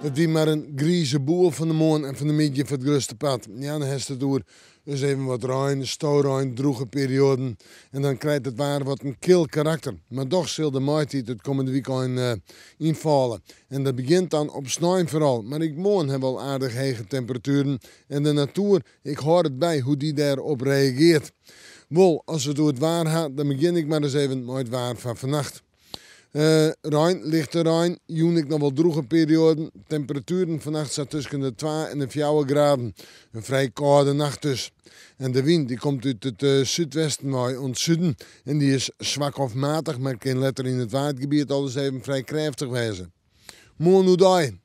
It wie mar in grize boel fan de moarn en fan de middei foar it grutste part. Ja, dan hast it oer ris even wat rein, storein, drûge perioaden en dan krijt it waar wat in kil karakter. Mar dochs sil de maitiid it kommende wykein ynfalle. En dat begjint dan op snein foaral. Mar ek moarn ha we al aardich hege temperatueren en de natoer, ik hâld it by hoe't dy dêr op reageart. Wol, as we it oer it waar ha, dan begjin ik mar ris even mei it waar fan fannacht. Rein, lichte rein, jûn ek noch wol drûge perioaden. Temperatueren fannacht sa tusken de twa en de fjouwer graden. In frij kâlde nacht dus. En de wyn dy komt út it súdwesten wei oant suden en dy is swak of matich, mar kin letter yn it Waadgebiet alris even frij krêftich wêze. Moarn oerdei.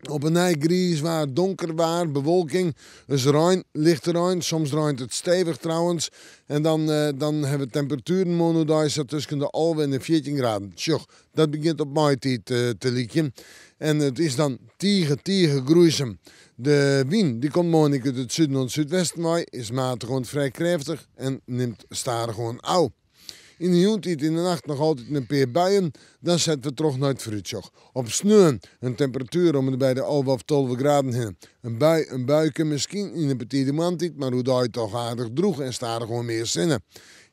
Op 'e nij griis waar, donker waar, bewolking, ris rein, lichte rein, soms reint it stevich trouwens. En dan, dan ha we temperatueren moarn oerdei sa tusken de 11 en de 14 graden. Sjoch, dat begjint op maitiid te lykjen. En it is dan tige, tige groeisum. De wyn dy komt moarn ek út it suden oant súdwesten wei, is matich oant frij krêftich en nimt stadichoan ôf. Yn de jûntiid yn de nacht noch altyd in pear buien, dan sette we troch nei it foarútsjoch. Op sneon in temperatuer om en by de 11 of 12 graden hinne. In bui, in buike, miskien yn de betide moarntiid, mar oerdei toch aardich drûch en stadichoan mear sinne.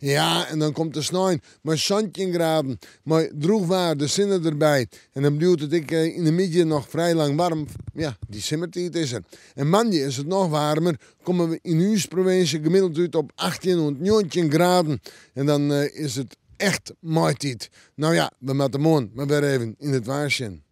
Ja, en dan komt de snein mei 17 graden, mei drûch waar, de sinne derby. En dan bliuwt it ek yn de middei noch frij lang waarm. Ja, dy simmertiid is der. En moandei is it noch waarmer, komme we yn ús provinsje gemiddeld út op 18 oant 19 graden. En dan is it echt maitiid. No ja, we moatte moarn mar wer even yn it waar sjen.